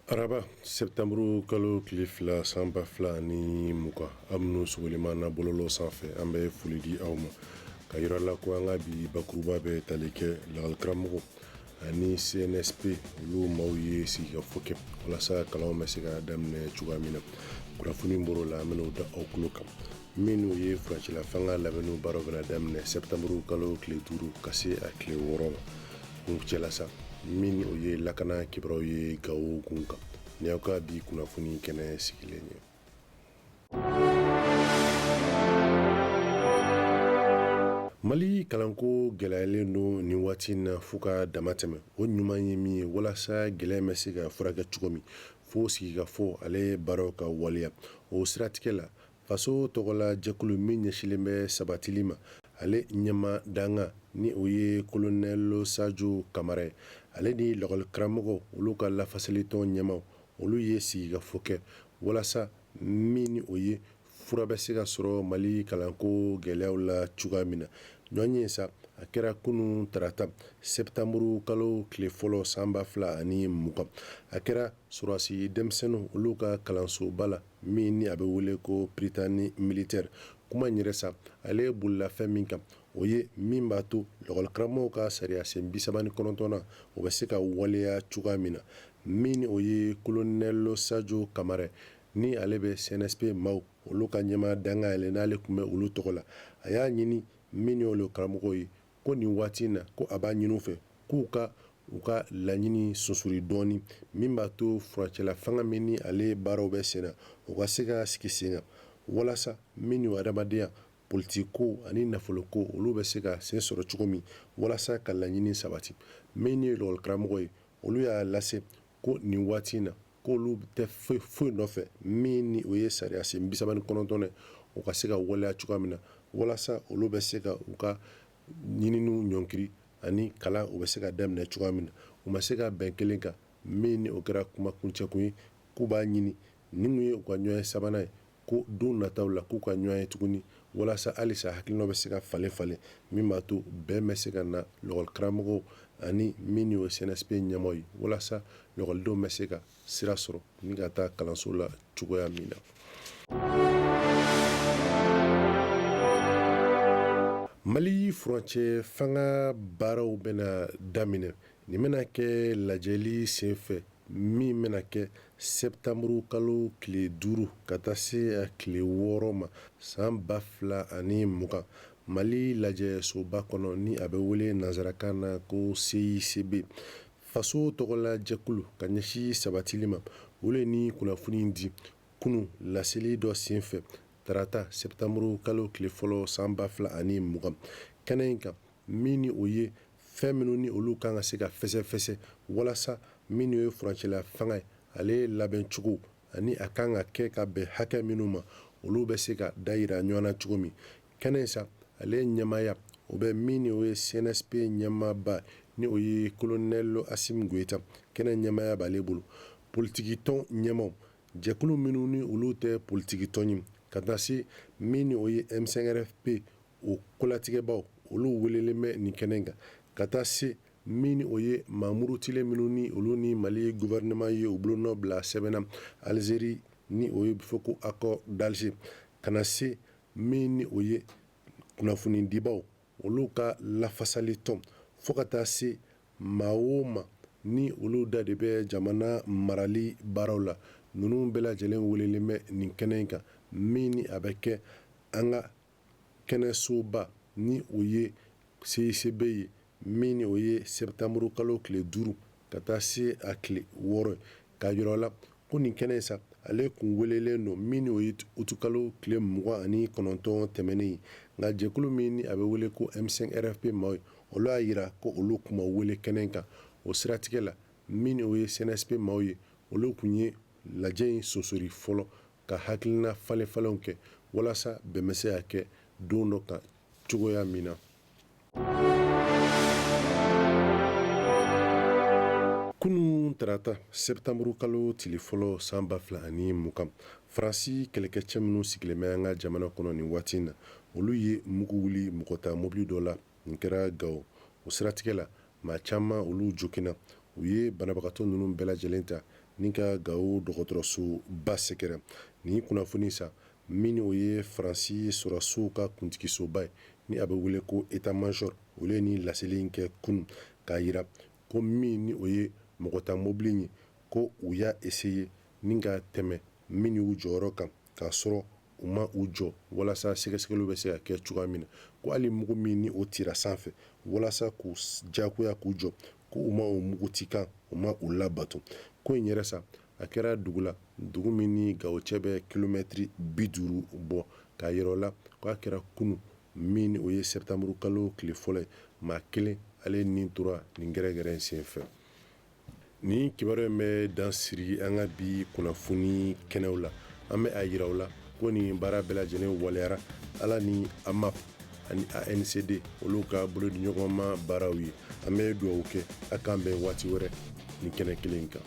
Araba sɛtanburu kalo tile 2 san 2020, aw minnu sɔgɔlen b'an na bɔlɔlɔ sanfɛ, an bɛ foli di aw ma ka yira la ko an ka bi bakuruba bɛ tali kɛ lakɔlikaramɔgɔ ani CNSP olu maaw ye sigikafɔ kɛ walasa kalanw bɛ se ka daminɛ cogoya min na. Kunnafoni bɔr'o la, an bɛn'o da aw tulo kan. Minnu ye furancɛla fanga labɛnniw baaraw bɛna daminɛ sɛtanburu kalo tile 5 ka se a tile 6 ma. Kuncɛla sa, min o ye lakana kibaruyaw ye Gawo gun kan, ni aw ka bi kunnafoni kɛnɛ sigilen ye. Mali kalanko gɛlɛyalen don nin waati in na fo ka dama tɛmɛ. O ɲuman ye min ye, walasa gɛlɛya bɛ se ka furakɛ cogo min, fo sigikafɔ ale baaraw ka waleya. O siratigɛ la, Faso tɔgɔla jɛkulu min ɲɛsinlen bɛ sabatili ma, ale ɲɛmaa dankan ni o ye kolonɛli Sajo Kamara ye, ale ni lakɔlikaramɔgɔw olu ka lafasalitɔn ɲɛmaaw, olu ye sigikafɔ kɛ walasa min ni o ye fura bɛ se ka sɔrɔ Mali kalanko gɛlɛyaw la cogoya min na. Ɲɔgɔn ye sa, a kɛra kunun tarata sɛtanburu kalo tile fɔlɔ san 2020. A kɛra sɔrɔdasi denmisɛnninw olu ka kalansoba la min ni a bɛ wele ko Prytanée militaire. Kuma in yɛrɛ sa, ale bolila fɛn min kan, o ye min b'a to lakɔlikaramɔgɔw ka sariyasen 39nan o bɛ se ka waleya cogoya min na. Min ni o ye kolonɛli Sajo Kamara ni ale bɛ CNSP maaw olu ka ɲɛmaa dankan yɛlɛ, n'ale tun bɛ olu tɔgɔ la, a y'a ɲini min ye olu karamɔgɔw ye ko nin waati in na, ko a b'a ɲini u fɛ k'u ka u ka laɲini sonsori dɔɔni, min b'a to furancɛla fanga min ni ale baaraw bɛ sen na, u ka se ka sigi sen kan walasa min ni adamadenya, politiko ani nafoloko, olu bɛ se ka sen sɔrɔ cogo min walasa ka laɲini sabati. Min ye lakɔlikaramɔgɔ ye, olu y'a lase ko nin waati in na, k'olu tɛ foyi foyi nɔfɛ min ni o ye sariyasen 39 ye, o ka se ka waleya cogoya min na, walasa olu bɛ se ka u ka ɲininiw ɲɔnkiri ani kalan o bɛ se ka daminɛ cogoya min na. U ma se ka bɛn kelen kan, min ni o kɛra kuma kuncɛkun ye, k'u b'a ɲini nin ye u ka ɲɔgɔn ye sabanan ye, ko don nataw la k'u ka ɲɔgɔn ye tuguni walasa halisa hakilinaw bɛ se ka falen falen, min b'a to bɛn bɛ se ka na lakɔlikaramɔgɔw ani min y'o CNSP ɲɛmaaw ye, walasa lakɔlidenw bɛ se ka sira sɔrɔ ni ka taa kalanso la cogoya min na. Mali furancɛ fanga baaraw bɛna daminɛ. Nin bɛna kɛ lajɛli senfɛ min bɛna kɛ sɛtanburu kalo tile 5 ka taa se a tile 6 ma san 2020, Mali lajɛsoba kɔnɔ, ni a bɛ wele nansarakan na ko CICB. Faso tɔgɔla jɛkulu ka ɲɛsin sabatili ma, o le ni kunnafoni di kunun laseli dɔ senfɛ tarata sɛtanburu kalo tile fɔlɔ san 2020 kɛnɛ in kan, min ni o ye fɛn minnu ni olu kan ka se ka fɛsɛfɛsɛ walasa min ye furancɛla fanga ye, ale labɛncogo ani a kan ka kɛ ka bɛn hakɛ minnu ma, olu bɛ se ka dayira ɲɔgɔn na cogo min. Kɛnɛ in sa, ale ɲɛmaaya o bɛ min ni o ye CNSP ɲɛmaaba ni o ye kolonɛli Asimi Goyita, kɛnɛ ɲɛmaaya b'ale bolo. Politikitɔn ɲɛmaw, jɛkulu minnu ni olu tɛ politikitɔn ye, ka taa se min ni o ye M5RFP o kolatigɛbaw, olu welelen bɛ nin kɛnɛ kan, ka taa se min ni o ye maa murutilen minnu ni olu ni Mali gouvernement ye u bolonɔ bila sɛbɛn na Algérie, ni o ye fɔ ko accord d'Alger, ka na se min ni o ye kunnafonidibaw olu ka lafasalitɔn, fo ka taa se maa o maa ni olu da de bɛ jamana marali baaraw la. Ninnu bɛɛ lajɛlen welelen bɛ nin kɛnɛ in kan, min ni a bɛ kɛ an ka kɛnɛsoba ni o ye CICB ye, min ni o ye sɛtanburu kalo tile 5 ka taa se a tile 6. K'a yira la ko nin kɛnɛ sa, ale kun welelen don min ni o ye utukalo tile 29 tɛmɛnen ye. Nka jɛkulu min ni a bɛ wele ko M5RFP maaw ye, olu y'a yira ko olu kun ma wele kɛnɛ kan. O siratigɛ la, min ni o ye CNSP maaw ye, olu kun ye lajɛ in sonsori fɔlɔ ka hakilina falen falenw kɛ walasa bɛn bɛ se ka kɛ don dɔ kan cogoya min na. Kunun tarata sɛtanburu kalo tile fɔlɔ san 2020, Faransi kɛlɛkɛcɛ minnu sigilen bɛ an ka jamana kɔnɔ nin waati in na, olu ye mugu wuli mɔgɔ ta mobili dɔ la. Nin kɛra Gawo. O siratigɛ la, maa caman olu joginna. U ye banabagatɔ ninnu bɛɛ lajɛlen ta ni ka Gawo dɔgɔtɔrɔsoba sɛgɛrɛ. Nin kunnafoni sa min o ye Faransi sɔrɔdasiw ka kuntigisoba ye, ni a bɛ wele ko état major, olu ye nin laseli in kɛ kunun k'a jira ko min ni o ye mɔgɔ ta mobili ye, ko u y'a essayer ni ka tɛmɛ min y'u jɔyɔrɔ kan, k'a sɔrɔ u ma u jɔ walasa sɛgɛsɛgɛliw bɛ se ka kɛ cogoya min na, ko hali mugu min ni o tira sanfɛ walasa k'u diyagoya k'u jɔ, ko u ma o mugu cikan u ma u labato. Ko in yɛrɛ sa, a kɛra dugu la, dugu min ni Gawo cɛ bɛ kilomɛtiri 50 bɔ, k'a yira o la k'a kɛra kunun min o ye sɛtanburu kalo tile fɔlɔ ye. Maa kelen ale ni tora nin gɛrɛgɛrɛ in senfɛ. Nin kibaruya in bɛ dan siri an ka bi kunnafoni kɛnɛw la. An bɛ a yira aw la ko nin baara bɛɛ lajɛlen waleyara ala ni AMAP ani ANCD olu ka bolodiɲɔgɔnma baaraw ye. An bɛ dugawu kɛ, a k'an bɛn waati wɛrɛ nin kɛnɛ kelen kan.